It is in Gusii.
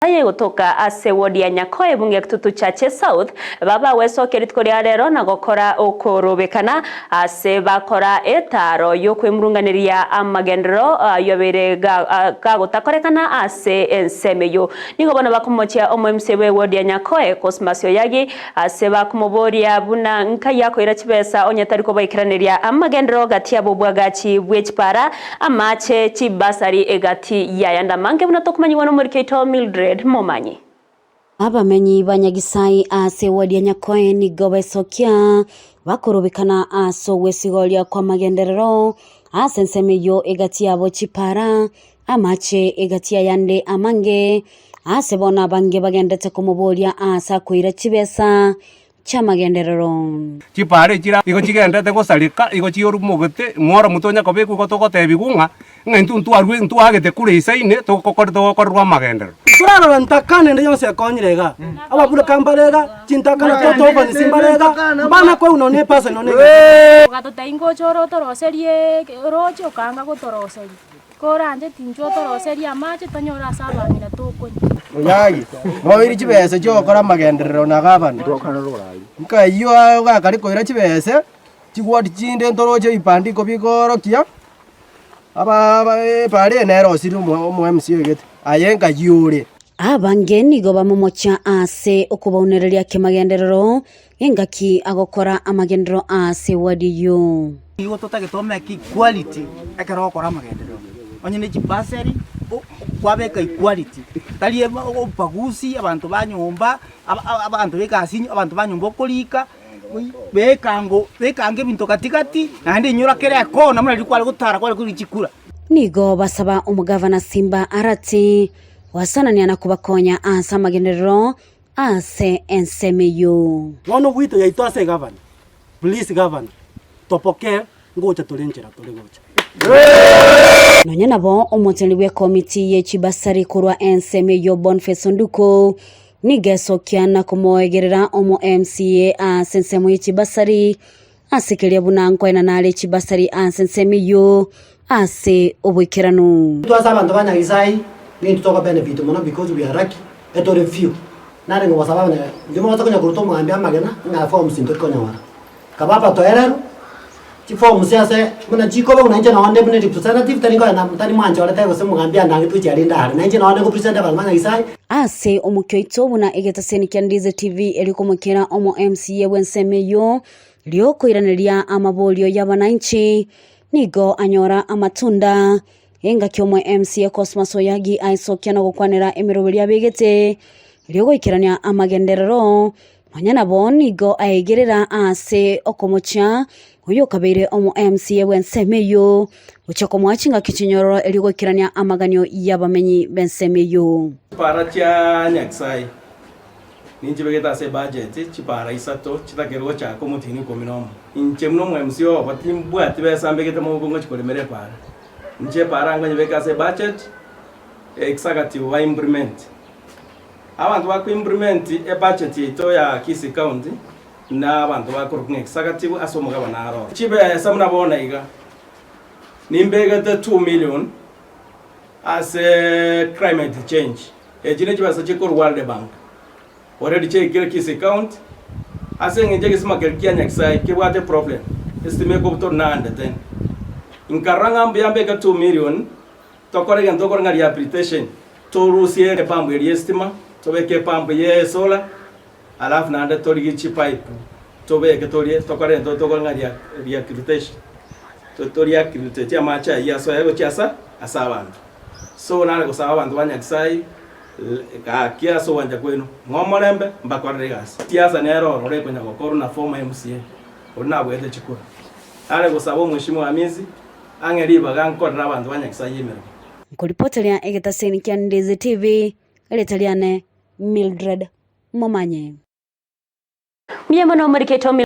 Aye gotoka ase ward ya Nyakoe bunge ya Kitutu Chache South babagwesokia rituko ria rero na gokora okorobekana ase bakora etaaro yokwemurunganeria amagenderero ayio abeire gagotakorekana ase ensemo eyio. Nigo bono bakomochia omo MCA bwe ward ya Nyakoe Cosmas Oyagi ase bakomoboria buna nkai akoira chibesa onye tari kobaikeraneria amagenderero gati yabo obwagachi bwe chipara Amache, chibasari egati y'ayande amange buna tokomanyigwa nomoriki oito Mildred Momanyi. Abamenyi ba Nyagisai ase ewadi ya Nyakoe nigo besokia bakorobekana ase ogwesigoria kw'amagenderero ase ensemo eyio egati yabo chipara, amache egati y'ayande amange, ase bono abange bagendete komoboria aase akoira chibesa chi'amagenderero. Chipaara echire igo chigenderete gosareka, igo chiorumogete, mworo tonya kobekwa igo togotebigwa ng'a ng'a intwe ntwarue ntwagete kure isaine togokore togokorerwa amagenderero. Torarora ntakana ende yonsi ekonyire iga, ababuleka mbare iga, chintakana totofanisi mbare iga, mbana koigwa nonya epasa nonya egento. Ogatotebia ngocha ore otoroserie oroche okaanga gotoroseria. Koranche tinchwe otoroserie amache tonyore ase abang'ina tokonywa. Oyagi, noire chibese chi'ogokora amagenderero na gavana. Nkayio ogakare koira chibese, chigwoti chinde ntoroche ebibandiko bikoorokia, aba aba epara eye nere osiri omo omo MC oigete, aye nkayio ore. Abange nigo bamomochia ase okobaunereria kemagenderero engaki agokora amagenderero ase ewadi eyio. Nigo totagete omeke equality ekero ogokora amagenderero, onye ne chibasari kwabeka equality, tari obobagusi abanto ba nyomba, abanto ba egasi abanto ba nyomba okorika, beka ango beka ango ebinto gatigati, naende inyora kera ekona buna riria kware gotara kware korigia chikura. Nigo basaba omogavana Simba Arati goasanania na kobakonya ase amagenderero Ase ensemo eyio. Bono gwito yaito ase egavana, please gavana, topokee ngocha tore nchera tore gocha. Nonya nabo, omoteneneri bw'ekomiti ye chibasari korwa ensemo eyio Boniface Onduko nigo esokia na komoegerera omo MCA ase ensemo ye chibasari ase keria buna nkoenana are chibasari ase ensemo eyio ase oboikeranu. Intwe ase abanto ba Nyasae nintwe togo benefit mono because we are lucky etore few. Narenge gosaba abanya inche mogocha konya koruta omogambi amagena ng'a forms ntori konyora. Kaba abatoereru, chiforms ase buna chikoba buna inche nonde buna representative tari nkoenda tari mwanchorete gose omogambi andangete gochia rinde are. Na inche nonde ngo present abanto ba Nyasae. Ase omokia oito buna egetaseni kia Ndize TV erio komokera omo MCA bw'ensemo eyio riokoiraneria amaborio y'abananchi Nigo anyora amatunda. Engaki omo MCA Cosmas Oyagi aesokia na gokwanera emeroberio abegete erio goikerania amagenderero, nonya nabo nigo aegerera ase okomochia oyo okabeire omo MCA bw'ensemo eyio gochia komoa chingaki chinyororo erio goikerania amaganio y'abamenyi b'ensemo eyio. Chipara chia Nyasae Ninchibegete ase ebudget chipara isato chitakerwe gochaka omotienyi ikomi na omo. Inche buna omo MC obo timbwati besa mbegete moboko ngochi koremera epara. Inche epara nkonyebeka ase ebudget, executive ba implement. Abanto ba ko implement ebudget yaito ya Kisii County na abanto bakorokwa ng'a executive ase omogabana aroro. Chibesa buna bono iga, nimbegete 2 million ase climate change. Echi nechibesa chikorwa World Bank already chiaikire Kisii County ase eng'encho egesima keria kia Nyakisae kebwate problem estima ekobutorwa naende tena. Nkarora ng'a mbuya mbeke 2 million tokore egento tokore ng'a rehabilitation torusie epump eria y'estima tobeke epump ye solar alafu naende torigie chipipe tobeke torie tokore egento tokore ng'a rehabilitation to rehabilitate amache ayio asoe gochia asa ase abanto. So nare gosaba abanto ba Nyasae gaki ase ogwancha kwaino, ng'a omorembe mbakorere egasi. Siasa nere ororo ekonya gokorwa na former MCA oria nabwete chikura. Nare gosaba omweshimiwa Hamisi ang'e ribaga nkorere abanto ba Nyasae emeremo. Nkoripoteria egetaseni kia Ndizi TV, erieta riane Mildred Momanye. Mbuya mono omorikete.